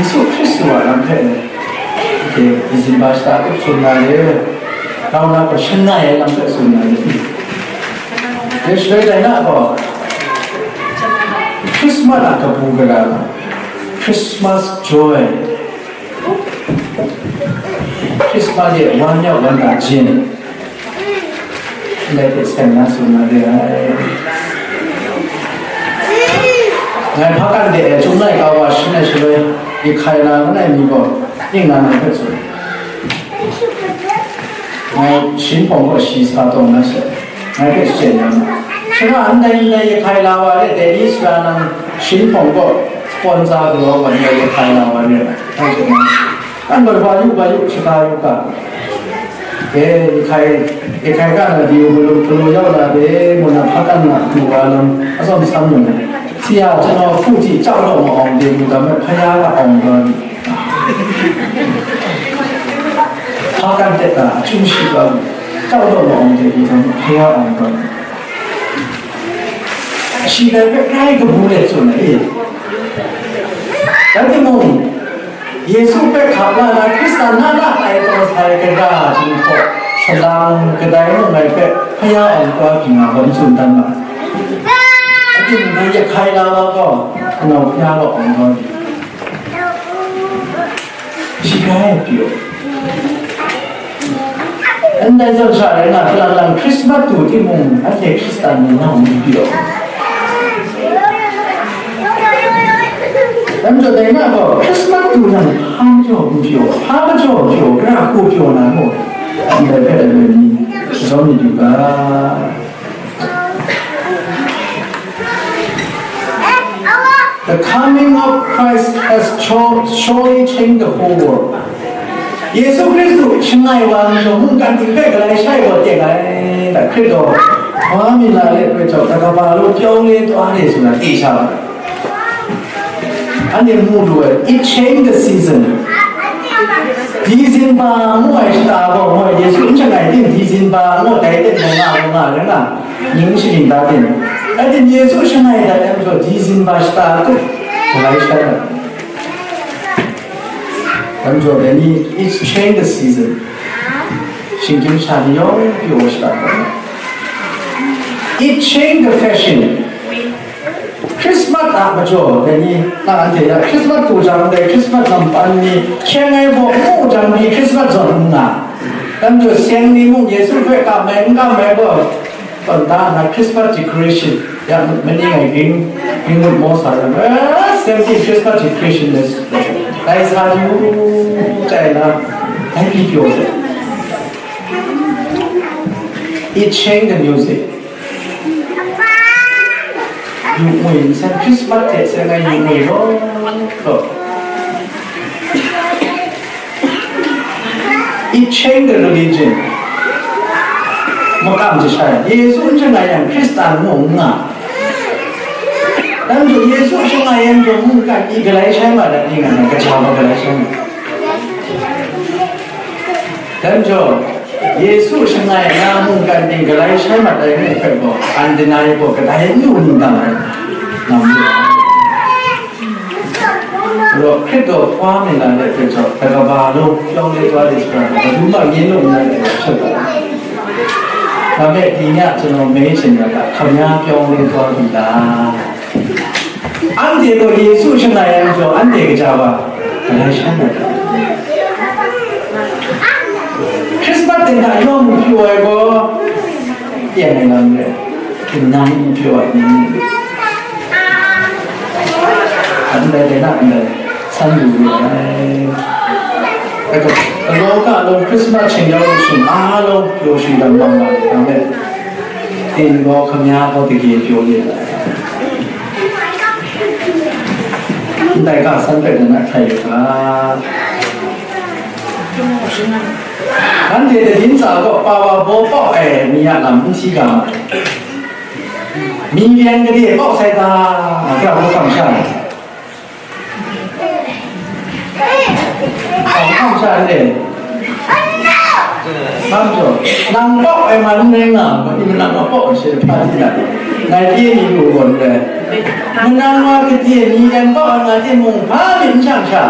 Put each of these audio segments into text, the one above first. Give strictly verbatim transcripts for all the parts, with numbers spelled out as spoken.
Yesu Hkristu a lam hpe, okay, December shata kup tsun na re, grau na gaw shangai ai lam hpe tsun na re. Dai shaloi dai na gaw, Christmas a kabu gara, Christmas joy, Christmas e wan yau wan da jin, ndai hte seng na tsun na re ai. Ngai hpa kan de e, Chyum laika wa shin ai shaloi, i hkai na langai mi gaw, ning na ngai hpe tsun. Ngai shin hpawng gaw shi sa tawn na she, ngai hpe shachyen ya ma. Shara ndai ndai i hkai la wa re, dai ni sara nang shin hpawng gaw sponsor galaw wa ndai i hkai la wa re, ngai hpe na. Kan bai, wa yu, wa yu, shaka yu ga. E, i hkai, i hkai ga na di u, galu, galu yau la de, ngu na hpa kan na du wa lam, atsawm san mu na. Si a, ကျွန်တော် ခုထိ ကြောက်တော့ မအောင်သေးဘူး၊ ဒါပေမဲ့ ဘုရားက အောင်သွားပြီ။ ဖားကန့်တက်တာ အကျိုးရှိသွားပြီ။ ကြောက်တော့ မအောင်သေးဘူး၊ ဒါပေမဲ့ ဘုရား အောင်သွားပြီ။ အရှိန်တိုင်းပဲ ကြိုက်ဘူးလေ ဆိုနေ။ ဒါကြောင့်မို့ ယေရှုဘက်ခါလာတာ ခရစ်စတန်နာတာ တိုင်တော်ဆိုင်ကရာ ဒီပေါ် ဆလမ်ကဒိုင်းလုံးလိုက်ပဲ ဖျားအောင်သွားပြီမှာ ဘာလို့ဆိုတမ်းပါ။ အဲ့ဒီမှာ ရခိုင်လာတော့ ကျွန်တော်ဖျားတော့အောင်သွားပြီ။ ရှိခိုင်းပြီ။ အဲ့ဒါကြောင့် ဆရာက ဖျားလမ်း ခရစ်စမတ်တူ ဒီမုံ အဲ့ဒီခရစ်စတန်နာ မပြီးတော့ တမ်းကြိုတိုင်နာတော့ ခရစ်စမတ်တူနံ ဖမ်းကြော်ပြီးပြော ဖမ်းကြော်ပြော ကြကိုပြောနာမို့ ဒီဘက်လည်း မင်းစောင့်နေပြီပါ။ The coming of Christ has cho- surely changed the whole world. ယေရှုခရစ်သူ ရှငိုင်ဝါမီး မုန်ကန်တင်ဖက် ကလေးရှိုက်ပေါ်တင်လာတဲ့ ခရစ်တော် မွားမြင်လာတဲ့အတွက်ကြောင့် တစ်ကမ္ဘာလုံး ပြောင်းလဲသွားတယ်ဆိုတာ သိချပါတယ်။ အဲ့ဒီမို့လို့ it changed the season. December ငွေ့တာတော့ ငွေ့ ယေရှု ရှငိုင်တင် December ငွေ့ တိုင်းတဲ့ ငါငါငါငါ ငင်းရှိနေတာတင်။ အဲ့ဒီ ယေရှု ရှငိုင်တာတဲ့ December စတာတော့ ကလေးရှိုက်တာ တမ်းကြော်တယ်နီ it's change the season. ရှင်ကျင်းချာညောပြောရှာတယ် it change the fashion. Christmas အမကျော်တယ်နီ တာန်တေရ Christmas ကိုကြောင့်တယ် Christmas ကမ်ပဏီ ခဲငယ်ဖို့မို့ကြောင့်ဒီ Christmas ကြောင့်ငါတမ်းကြော်ဆင်းနေမှု ယေရှုခရစ်ကမယ်ငါမယ်ဖို့ Tawng ta na Christmas decoration, ya, mani ngai ging, ging mut maw sa yang, eh, same thing, Christmas decoration is, dai sa ju, chai na, dai pyi pyaw se. It change the music. Yu ngwi, san Christmas hte se ngai yu ngwi lo, lo. It changed the religion. Makam jashai. Yesu n shangai yang Hkristan mung n nga. Dan ju Yesu shangai yang ju mungkan i galai shai ma dat ni nga na, kaja ma galai shai ma. Dan ju Yesu shangai na mungkan ting galai shai ma dai mung hpe gaw, undeniable, kadai n lu ningdang ai. Nam lu ai. ဆိုတော့ ခရစ်တော်ဖွားမြင်လာတဲ့အတွက်ကြောင့် တစ်ကမ္ဘာလုံးပြောင်းလဲသွားတယ်ဆိုတာက ဘယ်သူမှငြင်းလို့မရတဲ့အရာဖြစ်ပါတယ်။ ဒါပေမဲ့ ဒီညကျွန်တော်မေးချင်တာက ခင်ဗျားပြောင်းလဲသွားပြီလား။ အန်တီတို့ယေရှုရှင်လာရင်ကြောင့် အန်တီကကြပါ ဘယ်လိုရှင်းလဲ။ ခရစ်စမတ်တင်တာရောမူပြောရယ်ကော ပြန်နေလာမယ်။ ဒီနာရီပြောရရင် အန်တီကလည်း ဆန်းလူရတယ်။ အဲ့တော့ တလောကလုံး ခရစ်စမတ်ချိန်ရောက်လို့ရှိရင် အားလုံးပျော်ရွှင်တာမှန်ပါတယ်။ ဒါပေမဲ့ သင်ရော ခင်ဗျားရော တကယ်ပျော်နေလား။ တိုင်ကဆန်းတဲ့ကနထိုင်ပါ။ ဟန်ဒီတင်းစာတော့ ပါဝါဘောပေါက်အဲမီးရတာ မထီးကမှာ။ မီးလျံကလေးပေါက်ဆိုင်တာ အကြောက်ဘုရားဆောင်ရှာတယ်။ ဆောင်ဆောင်ရှာတယ်။ ဘာကြောင့် နံပေါက်အဲမှာ နင်းငါမဒီမနံမပေါက်အရှိဖားတိလာ ငါပြေးနေလို့ပေါ့လေ။ မနံဝါကတိမီးလျံပေါက်အငါတိမုံဖားပြီး မချမ်းချာ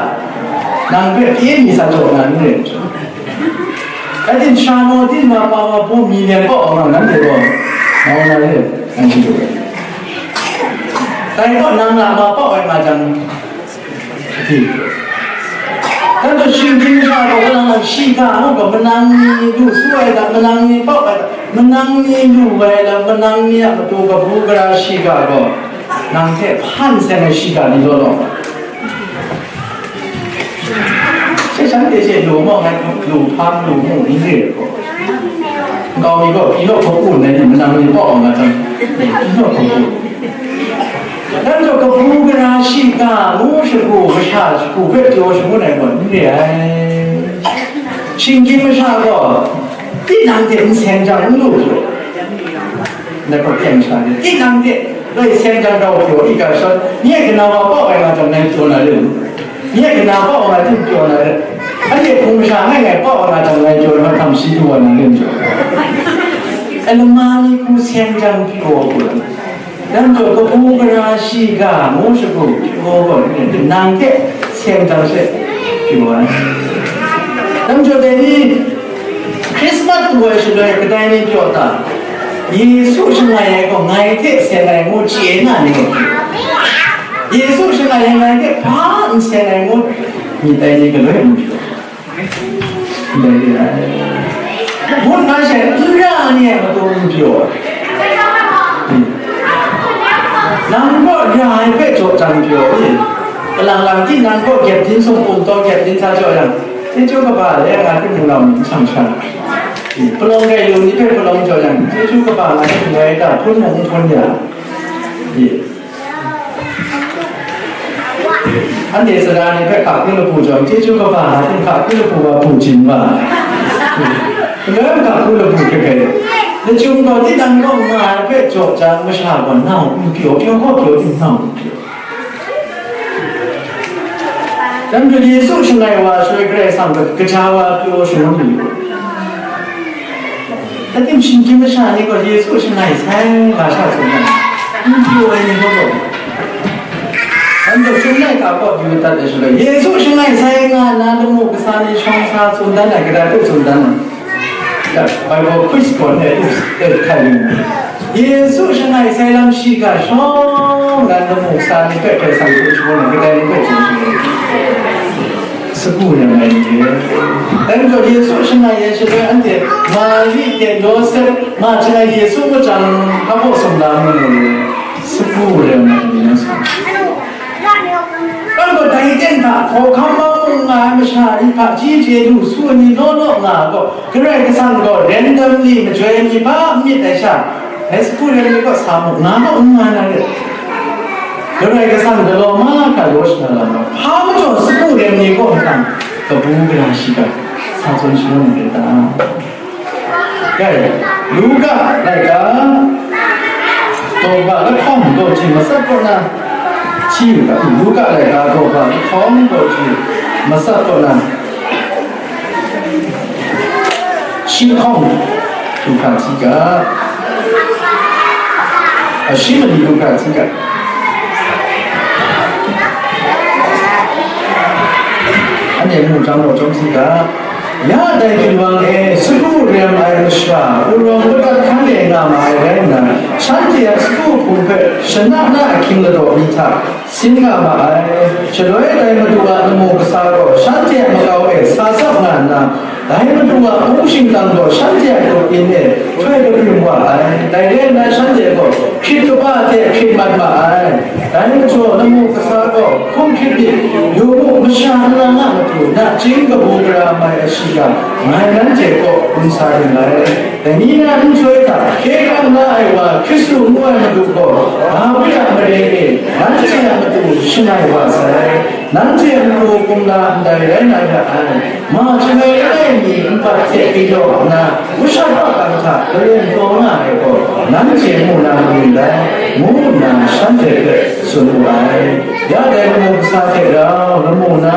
Nang hpe pyi mi sa jaw na ni re. Rai timung, sha naw din ma pa wa bu mi lian kaw nga nanhte gaw, nau na re, nang hte gaw. Dai gaw nang na ma paw ai nga jang, Hti. Kan taw shinggyim masha gaw, kalang lang shiga ngu gaw, manang ni lu su ai lam, manang ni paw ai lam, manang ni lu ai lam, manang ni a matu kabu gara shiga gaw, nang hte hpan seng ai shiga ni law law. She shanhte she lu maw, ngai lu hpa lu mu ni re gaw. Nkau mi gaw, pyi law hkawk u ndai ni, manang ni paw ai nga jang, pyi law hkawk u. Nang gaw kabu gara shiga ngu shagu, masha shagu hpe pyaw shangun ai gaw n re ai. Shinggyim masha gaw, tinang hte n seng jang n lu pyaw. Ndai hkawt teng masha ni, tinang hte loi seng jang rau pyaw i ga shawt, nye kanau wa paw ai nga jang ngai pyaw na rim. Nye kanau paw ai nga tim pyaw na rim. Anhte hpung masha ngai ngai paw ai nga jang ngai pyaw na tam shi du wa na rim jaw. Ai lama ni hku seng jang pyaw pyaw. Nang gaw kabu gara shiga ngu shagu pyaw gaw, nang hte seng jang she pyaw ai. Nang gaw dai ni Christmas pru ai shaloi kadai ni pyaw ta? Yesu shangai ai gaw ngai hte seng ai ngu chye na ni? Yesu shangai ai ngai hte hpa n seng ai ngu myit dai ni galoi n pyaw. Ndai re ai. Ngut nga she n ra ni ai matu n pyaw ai. Nang gaw ra ai hpe jaw jang pyaw ai. Kalang lang tinang gaw gyet din sumpu taw gyet din sa jaw yang, chyeju kaba le nga hte mung lau n shang sha. Palawng gai lu ni hpe palawng jaw yang, chyeju kaba nga hte mung gai ta, hpun mung n hpun ya. Anhte sara ni hpe hka hku lapu jawng, chyeju kaba nga hte hka hku lapu wa hpu jin wa. Ngai hka hku lapu hkrit hkrit. Lachyum gaw tinang gaw nga ai hpe jaw jang, masha gaw nau n pyaw, pyaw gaw pyaw, tinang n pyaw. Dang hkrit Yesu shangai wa shaloi Karai Kasang hpe kaja wa pyaw shangun lu. Dai tim shinggyim masha ni gaw Yesu shangai sai ga sha tsun ai, n pyaw ai ni gaw gaw. Dang gaw shun lai ga kaw yu dat ai shaloi, Yesu shangai sai nga nna lamu kasa ni shawng sa tsun dan ai, kadai hpe tsun dan ai? Ya, Bible quiz gaw e, e, hkai yu. Yesu shangai sai lam shiga shawng nnan lamu kasa ni hpe Karai Kasang hpe shangun ai, kadai ni hpe tsun shangun ai? Sagu lam ai ni re. Dai majaw Yesu shangai ai shaloi anhte Mari hte Yawsep, ma chyang ai Yesu machang, hpa baw sumla mu mu re. Sagu lam ai ni na sa. Kan gaw dai ten hta, hkawhkam mahkra nga ai masha ni hpaji chye lu su ai ni law law nga ai gaw, Karai Kasang gaw randomly majoi ai ni hpa n myit ai sha, dai sagu lam ni kaw sa mu, nga kaw n nga na re. Karai Kasang galaw mahkra yaw shana lam ai, hpa majaw sagu lam ni kaw n tang, kabu gara shiga, sa zawn shangun ai ta? Rai, Luka laika, daw ba lahkawng daw ji matsat kaw na, hti u ga, Luka laika, daw ba lahkawng daw ji matsat kaw na, shi hkawng du hkra hti ga, a, shi mali du hkra hti ga. Anhte mu jang law chyawm hti ga. Ya dai hpyi wan e, sagu rem ai masha, wunawng madat hkan e nga ma ai rai nna, shanhte a sagu hpung hpe shana na ahkying ladaw ni hta sin nga ma ai. Shaloi dai Madu a lamu kasa gaw shanhte a makau e sa tsap nga nna, dai Madu a hpung shingkang gaw shanhte a grup yin e htoi kabrim wa ai. Dai re nna, shanhte gaw hkrit kaba hte hkrit mat ma ai. Dai majaw, lamu kasa gaw hkum hkrit myit, yu mu, masha nlang a matu nachying kabu gara mai ai shiga ngai nanhte kaw gun sa ring ai. Dai ni na nhtoi hta hkye hkrang la ai wa Hkristu ngu ai Madu gaw, Dawi a mare e nanhte a matu shangai wa sai. Nanhte a matu kumla ndai rai na ra ai. Ma chyang ai langai mi npat hte galaw nna, masha a kang hta maren taw nga ai gaw, nanhte mu na marin dai, ngu nna shanhte hpe tsun wu ai. Ya dai lamu kasa hte rau, lamu na,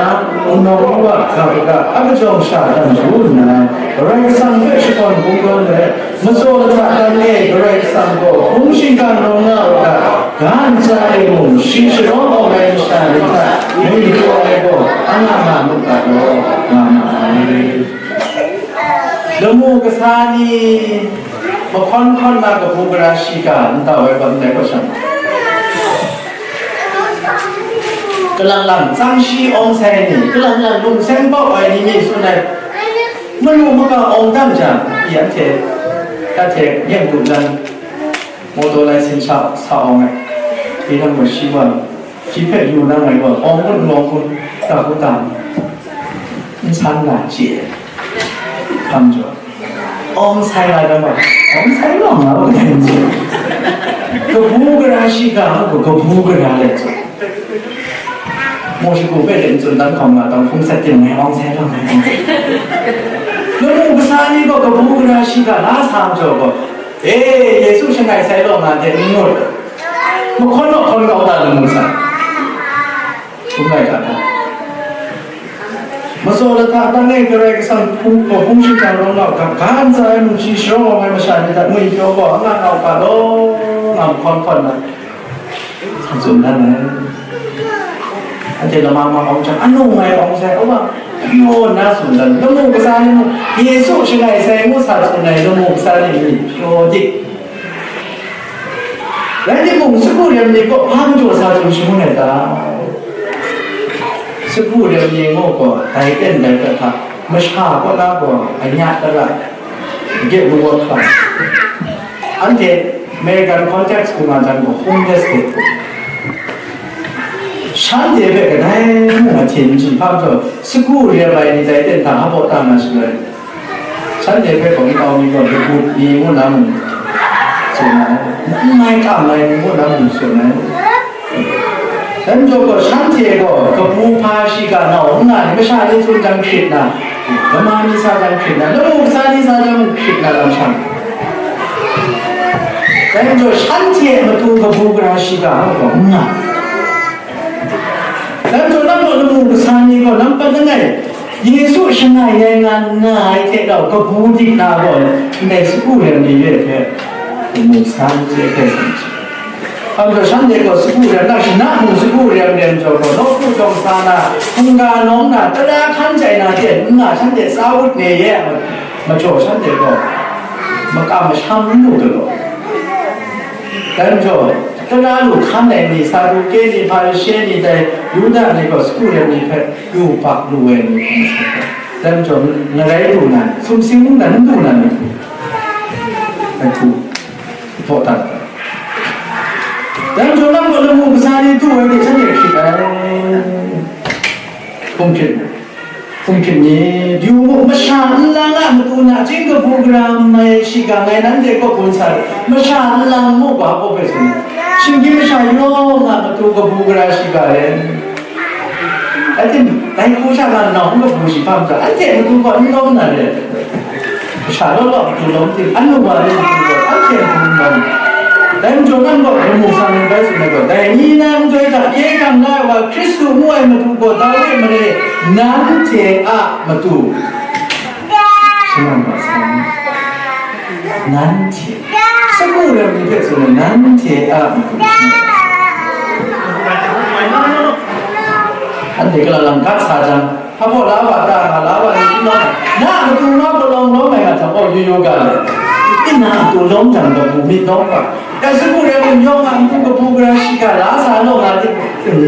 wunawng wa ga kaga a kajawng sha dan yu nna, Karai Kasang hpe shakawn kungdawn let, matsaw lahta dan e Karai Kasang gaw hpung shingkang rawng nga u ga, ga ntsa e mung shi sharawng awng ai masha ni hta ngwipyaw ai gaw, a nga nga mu ga. Kasa ni mahkawn hkawn na kabu gara shiga nta wai bang dai gaw sha, kalang lang tsang shi awng sai ni, kalang lang lung seng bau ai ni mi tsun ai, malu maka awng dang jang, i anhte, anhte yen du nan, mawtaw lai sin sha sa awng ai, i dang gaw shi wa. Shi hpe yu na ngai gaw, awng kun, awng kun, ta kun ta, n san na chye, hkam jaw, awng sai la da ma, awng sai lawng nga, kabu gara shiga, kabu gara le, mo shi ku hpe le n tsun dan hkawm nga, tawng hpung sat tim ngai, awng sai lawng ngai, lamu kasa ni gaw, kabu gara shiga, la sa jaw gaw, e, Yesu shangai sai lawng nga hte n ngut, mahkawn naw hkawn kau ta lamu sa. Hpung lai hta hta, matsaw lahta tang e Karai Kasang hpung, hpung shingkang rawng nau, ga, ga ntsa ai nungshi sharawng ai masha ni hta ngwi pyaw gaw, anga nau ga law, nga mahkawn hkawn na, sa tsun dan ai. Anhte lama ma awng jang, anu ngai awng sai, awa, pyaw nna tsun dan, lamu kasa ni mung, Yesu shangai sai ngu sa tsun ai lamu kasa ni mung, pyaw dik. Rai timung, sagu rem ni kaw hpa majaw sa tsun shangun ai ta? Sagu rem ni ngu gaw, dai ten dai prat hta, masha kaw na gaw, anya tara, get ru wa hkra. Anhte American context hku nga jan gaw, homeless hte. Shanhte hpe kadai mung ahten n chyu hpa majaw, sagu rem ai ni dai ten hta hpa baw ta na shaloi, shanhte hpe gaw nkau mi gaw lagut ni ngu na mung tsun ai, n mai kam ai ni ngu na mung tsun ai. Dai majaw gaw, shanhte gaw kabu hpa shiga nau n nga ai, masha ni tsun jang hkrit na, lama ni sa jang hkrit na, lamu kasa ni sa jang hkrit na lam shang. Dai majaw, shanhte a matu kabu gara shiga gaw n nga ai. Dai majaw, nang gaw lamu kasa ni gaw, nang pat langai, Yesu shangai ai nga, nga ai hte rau kabu dik na gaw, ndai sagu rem ni re hpe, lamu kasa ni hte hpe tsun ai. Hpa majaw, shanhte gaw sagu rem na, shana mung sagu rem rem jaw gaw, nawku jawng sa na, hkungga nawng na, tara hkan jai na hte n nga, shanhte tsa wut ne ye ai majaw, shanhte gaw makam masham n lu galaw. Dai majaw, tara lu hkan ai ni, Saduke ni, Hparishe ni, dai Yuda ni gaw sagu rem ni hpe yu bak lu ai ni hkrum sa ai. Dai majaw, ngarai lu na ni, sumsing mung nan n lu na ni, dai hku hpaw dat ai. Dai majaw, nang gaw lamu kasa ni du ai hte shanhte hkrit ai. Hkum hkrit, hkum hkrit ni, yu mu, masha nlang a matu nachying kabu gara mai shiga ngai nanhte kaw gun sa ai, masha nlang mu ga kaw hpe tsun ai. Shinggyim masha yawng a matu kabu gara shiga e. Rai timung, dai hku sha nga nau n kabu shi hpa majaw, anhte matu gaw n lawm na re ai. Masha law law matu lawm tim, anu wa ni matu gaw, anhte matu n lawm. Dai majaw, nang gaw lamu kasa ni bai tsun ai gaw, dai ni na nhtoi hta kye hkrang la ai wa, Hkristu ngu ai matu gaw, Dawi mare, nanhte a matu. Shangang wa sa, nanhte. Sagu rem ni hpe tsun ai, nanhte a matu. Anhte galalang gat sa jang, hpa baw la wa ta nga, la wa ni n lawm ai, na a matu nga gaw lawm lawm ai nga hta, aw, yu yu ga le. Tinang a matu lawm jang, kabu myit lawm ga. Dai sagu rem ni yawng a matu kabu gara shiga la sa law nga,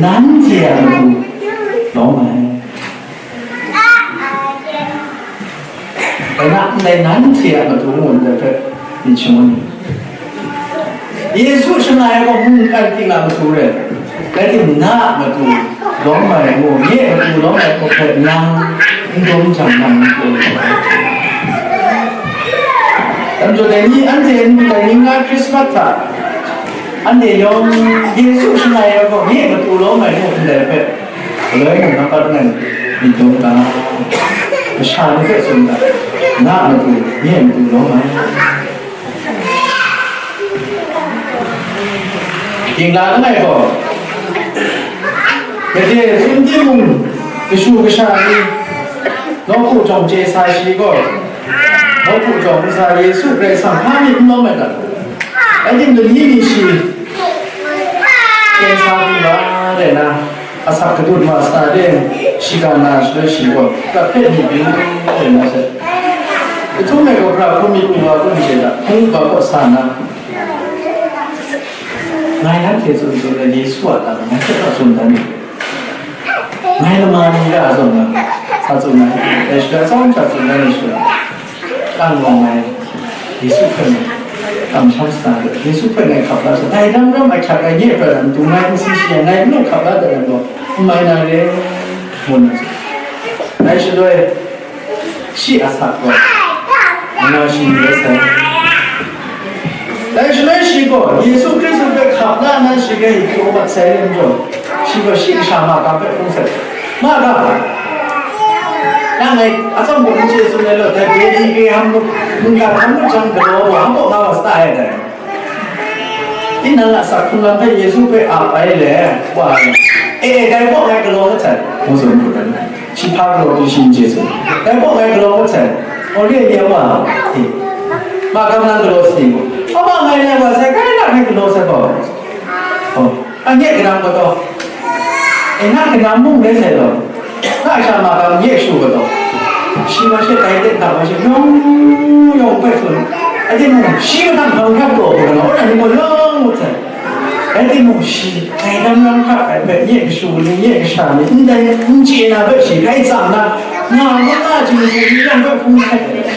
nanhte a matu lawm ai. Dai na, ndai nanhte a matu ngu ndai hpe myit shangun. Yesu shangai ai gaw mungkan ting a matu rai, rai timung, na a matu lawm ai ngu, nye a matu lawm ai ngu hpe nang n dum jang, nang n dum jang. Dai majaw, dai ni, anhte dai ni nga Hkrismas hta, anhte yawng Yesu shangai ai gaw, nye a matu lawm ai ngu ndai hpe, Galoi mung na pat ngai myit dum ga, masha ni hpe tsun ga, na a matu nye a matu lawm ai. Ging la langai gaw, gade tsun timung, kashu kasha ni, nawku jawng chye sa shi gaw, nawku jawng n sa Yesu Karai Kasang hpa myit n lawm ai ta? Rai timung, lani mi shi kensa du wa, rai na, asak gadut wa sa de, shiga na shaloi shi gaw, prat hpe myit yu, rai na hte. Htum ai gaw, hpra hkrum myit wa kun hte hta, hpung ga kaw sa nna, ngai nanhte tsun tsun ai Yesu a lam ngai hpe tsun dan ni. Ngai lama ni ra zawn na, sa tsun ai, dai shara tsawm hta tsun ai ni shara, kang lawng ai, Yesu hpe ngai kamsham sa, Yesu hpe ngai hkap la sa, dai dang ram ahkyak ai nye prat ai matu ngai n si shi ai, ngai n hkap la dat ai gaw, n mai na re, ngu na tsun. Dai shaloi, shi asak gaw, nna shi ni rai sai. Dai shaloi shi gaw Yesu Hkristu hpe hkap la nna shi hpe pyaw mat sai re majaw, shi gaw shi kasha makam hpe hpung sai. Ma ga, nang ngai atsawm gaw n chye tsun ai law, dai Bethlehem mungkan hkam mung jang galaw wa, hpa nga wa sa ai dai. Tinang a sak hkrung lam hpe Yesu hpe ap ai le, wa ai, e, e, dai gaw ngai galaw mat sai, ngu tsun hku dan. Shi hpa galaw di shi n chye sai. Dai gaw ngai galaw mat sai. O, re, re, wa. E. Ma, kam nang galaw sai gaw. O, ma, ngai ngai wa sai, kai na hpe galaw sai gaw. O, a nye kanam gaw taw. E, na kanam mung rai sai gaw. Na sha ma kam nye shu gaw taw. Shi wa she dai de hta wa she yawng yawng hpe tsun. A timung, shi mahtang hkang hkrat gaw gaw na, o, na ni gaw yawng ngut sai. Rai timung, shi dai lam lam hkra ai hpe nye kashu ni, nye kasha ni, ndai n chye na hpe shi grai tsang na, nga nga na jinggaw ni yawng hpe hpung hkrai ai.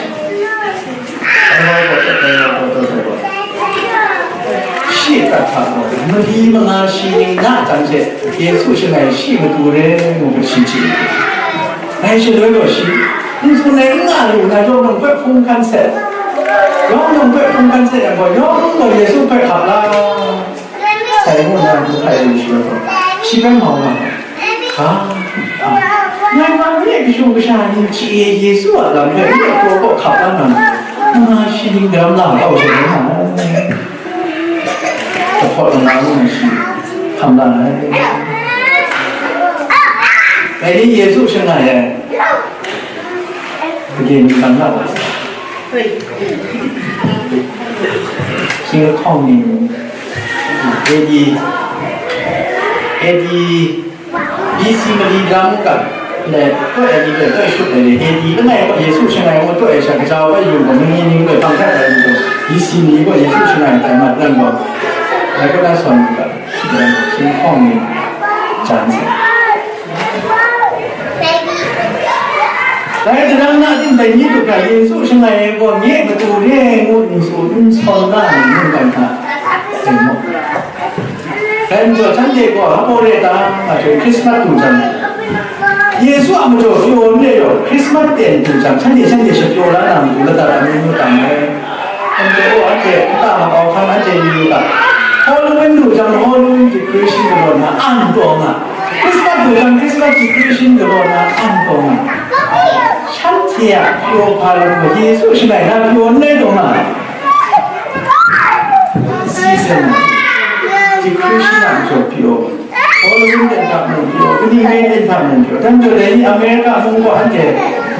Shi a prat hta gaw, mali manga shi ning na jang she, Yesu shangai shi matu re ngu hpe shi chye. Dai shaloi gaw shi, n tsun ai n nga lu na, yawng nang hpe hpung hkan set. Yawng nang hpe hpung hkan set yang gaw, yawng gaw Yesu hpe hkap la. Sai ngu na, n hkai lu shi gaw, shi bai mau nga, ga, a, ngai wa nye kashu kasha ni chye Yesu a lam hpe nye kraw kaw hkap la nna, nga shi ning daram la kau she ngu na. Lahpawt lama ngu na shi hkam la ai. Dai ni Yesu shangai ai. Again, you can love us. Sing a song in A D, A D, B C mali lam kan, le, koi A D le, koi shut ai le, A D langai koi Yesu shangai ngu koi ai sha, kaja koi yung koi, mani ni koi, pang hkrat ai ni koi, B C ni koi Yesu shangai tai mat lam koi, lai koi na son koi, sing a song in jan sa. Dai jadang na ting dai ni du hkra Yesu shangai ai gaw nye matu re ngu n tsun n sawn na ai mungkan hta, dai majaw, dai majaw shanhte gaw hpa re ta nga hte Hkrismat du jang, Yesu a majaw pyaw n re yaw, Hkrismat ten du jang, shanhte shanhte shapyaw la na matu ladat ai amyu myu tam ai. Anhte gaw anhte nta makau hkan anhte yu yu ga, Halloween du jang, Halloween decoration galaw na an taw nga, Christmas du jang, Christmas decoration galaw na an taw nga. Shanhte a pyaw hpa lam gaw Yesu shangai na pyaw n rai taw nga. Season decoration a majaw pyaw. Halloween ten hta mung pyaw, kaning rai ten hta mung pyaw, dan jaw dai ni America mung gaw anhte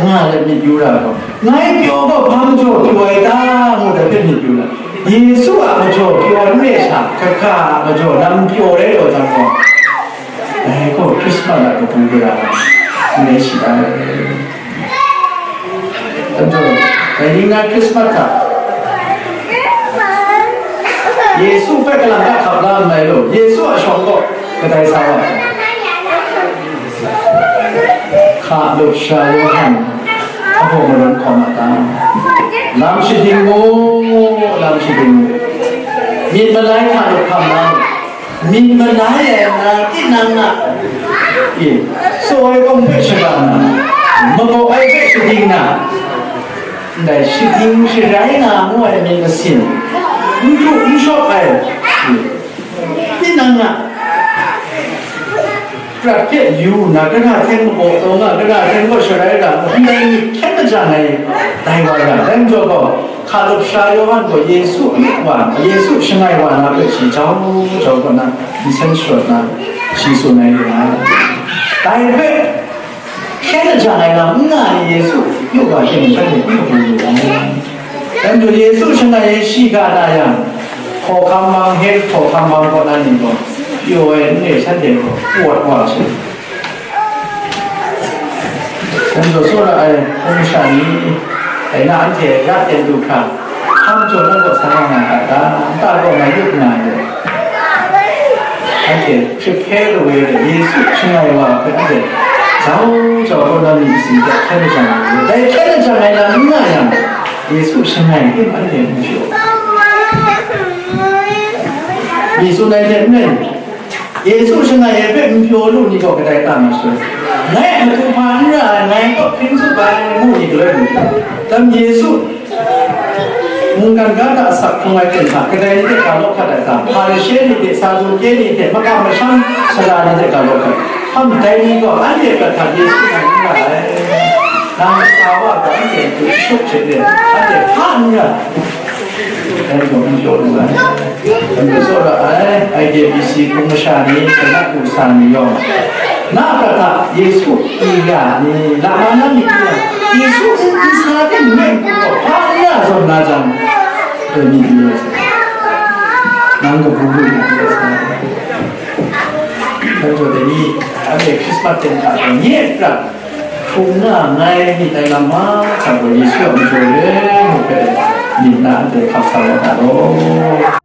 nga let myit yu ra gaw, ngai pyaw gaw hpa majaw pyaw ai ta? Ngu dai hpe myit yu ra. Yesu a majaw pyaw n re sha, kahka a majaw lam pyaw rai taw jang gaw, dai gaw Hkrismat a kabu gara n rai shi ai. Dai ning na Hkrismat hta Yesu hpe kalang ka hkap la nngai law, Yesu a shawng gaw kadai sa wa ai? Hka lup sara Yawhan a baw marawn hkawm a ta? Lam shading mu, lam shading mu. Myit malai hka lup hkam na, myit malai ai na tinang a, e, tsaw ai kawng hpe shada na, magaw ai hpe shading na, ndai shading sharai nga ngu ai myit masin, n hkru n shawp ai, e, tinang a prat hpe yu nna, gara hte magaw taw nga, gara hte gaw sharai ra, ndai myit hkyen majan ai, dai wa ra, dai majaw gaw, Hka lup sara Yawhan gaw Yesu a myit wa, Yesu shangai wa na hpe shi jau jau kaw na, nsen sharawt na, shi tsun ai re ai. Dai hpe, hkyen ajang ai lam n nga ai Yesu yu wa hte mung shanhte n kabu lu ai. Dai majaw Yesu shangai ai shiga na yang, hkawhkam mang, Herod hkawhkam mang kaw na ni gaw, pyaw ai n re shanhte gaw, wat wa ai. Dai majaw tsawra ai hpung masha ni, Dai na anhte ya ten du hkra, hpa majaw nang kaw sa nga nga ai ta? Nta gaw mai yu nga ai. Anhte hkrit hkye lu ai, Yesu shangai wa hpe anhte jau jau gaw, na myit si hte hkyen lajang ai. Dai hkyen lajang ai lam n nga yang, Yesu shangai tim anhte n jaw. Myi tsun ai hte n rai, Yesu shangai ai hpe n pyaw lu ni gaw kadai ta ma sha? Ngai a matu hpa n ra ai, ngai kaw hpring tsup ai, ngu ni galoi lu. Tam Yesu mungkan ga hta asak hkrung ai hten hta, kadai ni hte ga law hkat ai ta? Hparishe ni hte, Saduke ni hte, makam masham sara ni hte ga law hkat. Hpa dai ni gaw anhte prat hta Yesu ngai n ra ai. Nang sa wa gaw anhte a matu shut hte de, anhte hpa n ra. Dai gaw n jaw lu ai. Amu tsawra ai, I D M B C hpung masha ni, sanak lu sa ni yawng, na prat hta Yesu i ra ni, lama na myit ni, Yesu n sa tim n rai n hpung gaw, hpa n ra zawn na jang, dai myit ni, nang kabu lu na myit sa. Dai gaw dai ni, anhte Hkrismat ten hta gaw nye prat hkrung nga nngai myit ai lam mahkra gaw Yesu a majaw re ai hpe myit na anhte hkap sa wa ga law.